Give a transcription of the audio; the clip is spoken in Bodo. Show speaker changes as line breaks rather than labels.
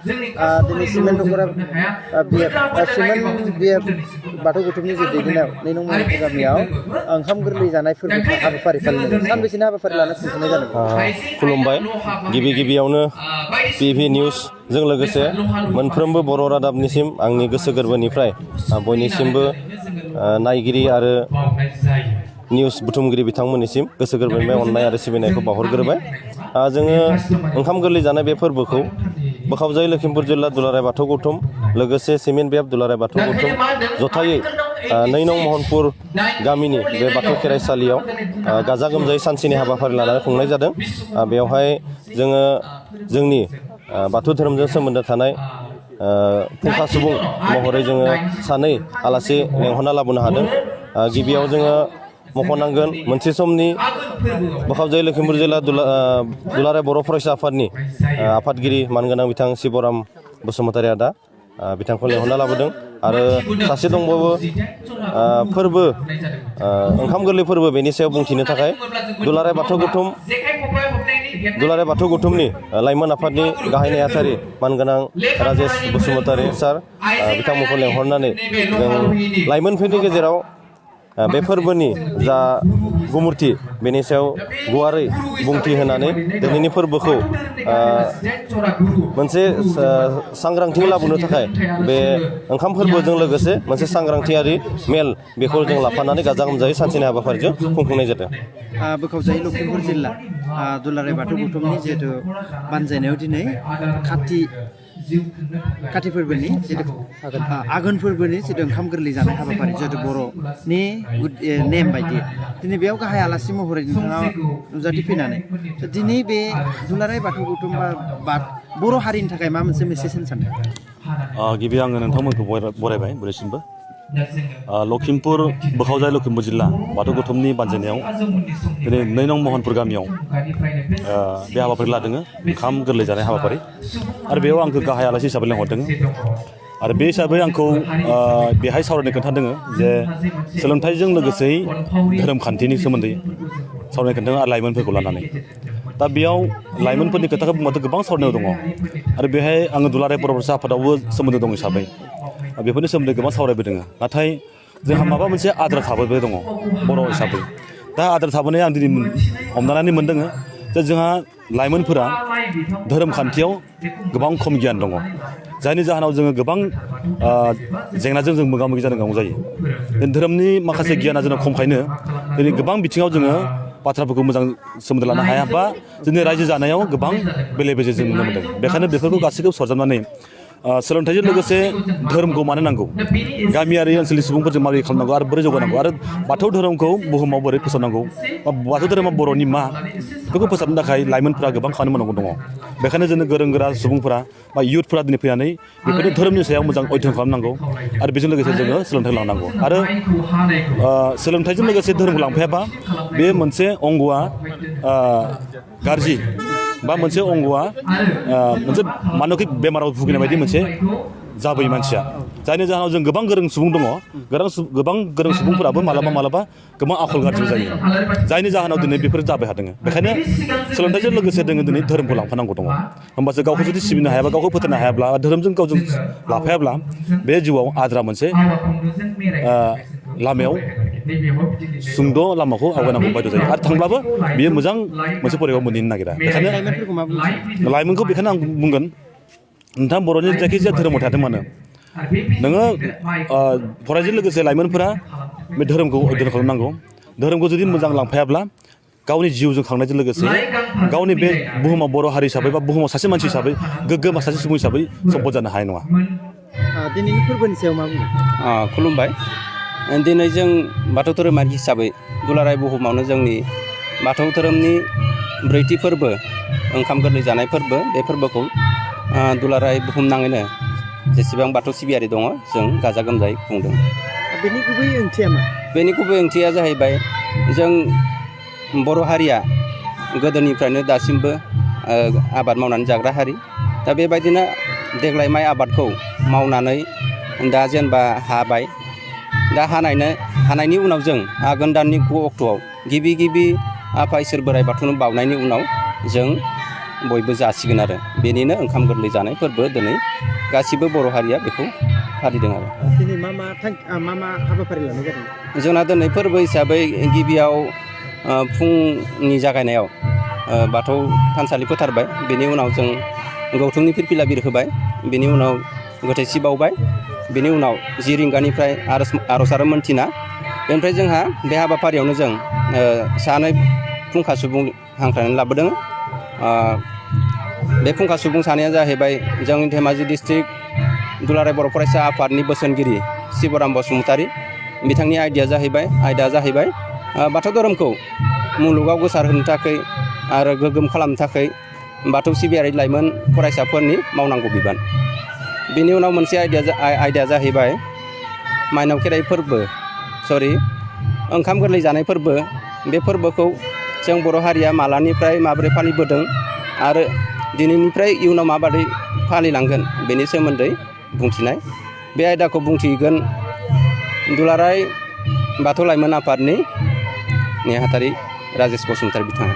दिनै सिमेन्ट दखरा सिमेन्ट बिए बाथौ गौथुमनि जे दैदेननायाव नैनं महनपुर गामियाव ओंखाम गोरलै जानाय फोरबो हाबाफारि फालिनाय सानबेसेनि हाबाफारि लानो खुंफुंनाय जादों?
खुलुमबाय। गिबियावनो टिभि निउसजों लोगोसे मोनफ्रोमबो बर' रादाबनिसिम आंनि गोसो गोरबोनिफ्राय बयनिसिमबो नायगिरि आरो निउस बुथुमगिरि बिथांमोननिसिम गोसो गोरबोनिफ्राय अननाय आरो सिबिनायखौ बावहरग्रोबाय। जोङो ओंखाम गोरलै जानाय बे फोरबोखौ बोखावजाय लखिमपुर जिल्ला दुलाराय बाथौ गौथुम लोगोसे सिमेन्ट बिएफ दुलाराय बाथौ गौथुम जथायै 2 नं महनपुर गामिनि बे बाथौ खेराइसालियाव गाजा गोमजायै सानसेनि हाबाफारि लानानै खुंनाय जादों। बेवहाय जोङो जोंनि बाथौ धोरोमजों सोमोन्दो थानाय फुंखा सुबुं महरै जोङो सानै आलासि लेंहरना लाबोनो हादों। गिबियाव जोङो मख'नांगोन मोनसे समनि बोखावजाय लखिमपुर जिल्ला दुलाराय बर' फरायसा आफादनि आफादगिरि मानगोनां बिथां शिबराम बसुमतारी आदा बिथांखौ लेंहरना लाबोदों आरो सासे दंबावो फोरबो ओंखाम गोरलै फोरबो बेनि सायाव बुंथिनो थाखाय दुलाराय बाथौ गौथुमनि लाइमोन आफादनि गाहाय नेहाथारि मानगोनां राजेश बसुमतारी सार बिथांमोनखौ लेंहरनानै जों लाइमोनफोरनि गेजेराव बे फोरबोनि जा गुमुरथि बेनि सायाव गुवारै बुंथि होनानै दिनैनि फोरबोखौ मोनसे सांग्रांथि लाबोनो थाखाय बे ओंखाम फोरबोजों लोगोसे मोनसे सांग्रांथियारि मेल बेखौ जों लाफानानै गाजा गोमजायै सानसेनि हाबाफारिजों खुंफुंनाय जादों।
बोखावजायै लखिमपुर जिल्ला दुलाराय बाथौ गौथुमनि जिहेतु बानजायनायाव दिनै काति फोरबोनि जिहेतु आघोन फोरबोनि जिहेतु ओंखाम गोरलै जानाय हाबाफारि जिहेतु बर'नि नेम बायदि दिनै बेयाव गाहाय आलासि महरै नोंथाङा नुजाथिफैनानै दिनै बे दुलाराय बाथौ गौथुम बा बर' हारिनि थाखाय मा मोनसे मेसेज होनो सानदों?
गिबियाव आङो नोंथांमोनखौ बरायबाय बयनिसिमबो। लखिमपुर बोखावजाय लखिमपुर जिल्ला बाथौ गौथुमनि बानजायनायाव दिनै 2 नं महनपुर गामियाव बे हाबाफारि लादों ओंखाम गोरलै जानाय हाबाफारि आरो बेयाव आंखौ गाहाय आलासि हिसाबै लेंहरदों आरो बे हिसाबै आंखौ बेहाय सावरायनो खोन्थादों जे सोलोंथाइजों लोगोसे धोरोम खान्थिनि सोमोन्दै सावरायनो खोन्थादों आरो लाइमोनफोरखौ लानानै। दा बेयाव लाइमोनफोरनि खोथाखौ बुंबाथ' गोबां सावरायनाय दङ आरो बेहाय आङो दुलाराय बर' फरायसा आफादावबो सोमोन्दो दं हिसाबै बेफोरनि सोमोन्दै गोबां सावरायबोदों। नाथाय जोंहा माबा मोनसे आद्रा थाबोबाय दङ बर' हिसाबै। दा आद्रा थाबोनाया आं दिनै हमदांनानै मोनदों जे जोंहा लाइमोनफोरा धोरोम खान्थियाव गोबां खम गियान दङ, जायनि जाहोनाव जोङो गोबां जेंनाजों जों मोगा मोगि जानो गोनां जायो। धोरोमनि माखासे गियाना जोंनाव खमखायनो दिनै गोबां बिथिङाव जोङो बाथ्राफोरखौ मोजां सोमोन्दो लानो हाया बा जोंनि रायजो जानायाव गोबां बेले बेजे जों नुनो मोनदों। बेखायनो बेफोरखौ गासैखौबो सरजाबनानै सोलोंथाइजों लोगोसे धोरोमखौ मानो नांगौ, गामियारि ओनसोलनि सुबुंफोरजों माबोरै खालामनांगौ आरो बोरै जौगानांगौ आरो बाथौ धोरोमखौ बुहुमाव बोरै फोसावनांगौ बा बाथौ धोरोमा बर'नि मा बेखौ फोसाबनो थाखाय लाइमोनफोरा गोबां खामानि मावनांगौ दङ। बेखायनो जोंनो गोरों गोरा सुबुंफोरा बा इयुथफोरा दिनै फैनानै बेफोरनि धोरोमनि सायाव मोजां अध्ययन खालामनांगौ आरो बेजों लोगोसे जोङो सोलोंथाइ लानांगौ आरो सोलोंथाइजों लोगोसे धोरोमखौ लांफायाबा बे मोनसे अंगआ गाज्रि बा मोनसे अंगआ मोनसे मानसिक बेमाराव भुगिनाय बायदि मोनसे जाबोयो मानसिया, जायनि जाहोनाव जों गोबां गोरों सुबुं दङ, गोबां गोरों सुबुंफोराबो मालाबा गोबां आखल गाज्रि जायो, जायनि जाहोनाव दिनै बेफोर जाबाय थादों। बेखायनो सोलोंथाइजों लोगोसे जोङो दिनै धोरोमखौ लांफानांगौ दङ। होमबासो गावखौ जुदि सिबिनो हायाबा, गावखौ फोथायनो हायाब्ला, धोरोमजों गावजों लाफायाब्ला बे जिउआव आद्रा मोनसे लामायाव सुंद' लामाखौ आवगायनांगौ बायद' जायो आरो थांब्लाबो बियो मोजां मोनसे फरिखायाव मोनहैनो नागिरा। बेखायनो लाइमोनखौ बेखायनो आं बुंगोन, नोंथां बर'नि जायखिजाया धोरोमाव थाथों मानो नोङो फरायनायजों लोगोसे लाइमोनफोरा बे धोरोमखौ अध्ययन खालामनांगौ। धोरोमखौ जुदि मोजां लांफायाब्ला गावनि जिउजों खांनायजों लोगोसे गावनि बे बुहुमाव बर' हारि हिसाबै बा बुहुमाव सासे मानसि हिसाबै गोग्गो सासे सुबुं हिसाबै सम्पद जानो हानाय नङा।
दिनैनि फोरबोनि सायाव मा बुङो?
खुलुमबाय। दिनै जों बाथौ धोरोमारि हिसाबै दुलाराय बुहुमावनो जोंनि बाथौ धोरोमनि ब्रैथि फोरबो ओंखाम गोरलै जानाय फोरबो, बे फोरबोखौ दुलाराय बुहुमनाङैनो जेसेबां बाथौ सिबियारि दङ जों गाजा गोमजायै खुंदों।
बेनि गुबै ओंथिया मा?
बेनि गुबै ओंथिया जाहैबाय जों बर' हारिया गोदोनिफ्रायनो दासिमबो आबाद मावनानै जाग्रा हारि। दा बेबायदिनो देग्लाय माइ आबादखौ मावनानै दा जेनेबा हाबाय, दा हानायनि उनाव जों आघोन दाननि 9 अक्ट'आव गिबि आफा इसोर बोराइ बाथौनो बावनायनि उनाव जों बयबो जासिगोन आरो बेनिनो ओंखाम गोरलै जानाय फोरबो दिनै गासिबो बर' हारिया बेखौ फालिदों आरो
दिनै मा मा हाबाफारि लानाय जादों?
जोंना दिनै फोरबो हिसाबै गिबियाव फुंनि जागायनायाव बाथौ थानसालि फोथारबाय, बेनि उनाव जों गौथुमनि फिरफिला बिरहोबाय, बेनि उनाव गोथैसि बावबाय, बेनि उनाव 10 रिंगानिफ्राय आर'ज आरो मोनथिना, बेनिफ्राय जोंहा बे हाबाफारियावनो जों सानै फुंखा सुबुं हांख्रायनानै लाबोदों। बे फुंखा सुबुं सानैया जाहैबाय जोंनि धेमाजि डिस्ट्रिक्ट दुलाराय बर' फरायसा आफादनि बोसोनगिरि शिबराम बसुमतारी, बिथांनि आयदाया जाहैबाय बाथौ धोरोमखौ मुलुगाव गोसारहोनो थाखाय आरो गोग्गोम खालामनो थाखाय बाथौ सिबियारि लाइमोन फरायसाफोरनि मावनांगौ बिबान। बेनि उनाव मोनसे आयदाया जाहैबाय माइनाव खेराइ फोरबो, ओंखाम गोरलै जानाय फोरबो। बे फोरबोखौ जों बर' हारिया मालानिफ्राय माबोरै फालिबोदों आरो दिनैनिफ्राय इयुनाव माबादै फालिलांगोन बेनि सोमोन्दै बुंथिनाय। बे आयदाखौ बुंथिगोन दुलाराय बाथौ लाइमोन आफादनि नेहाथारि राजेश बसुमतारी बिथाङा।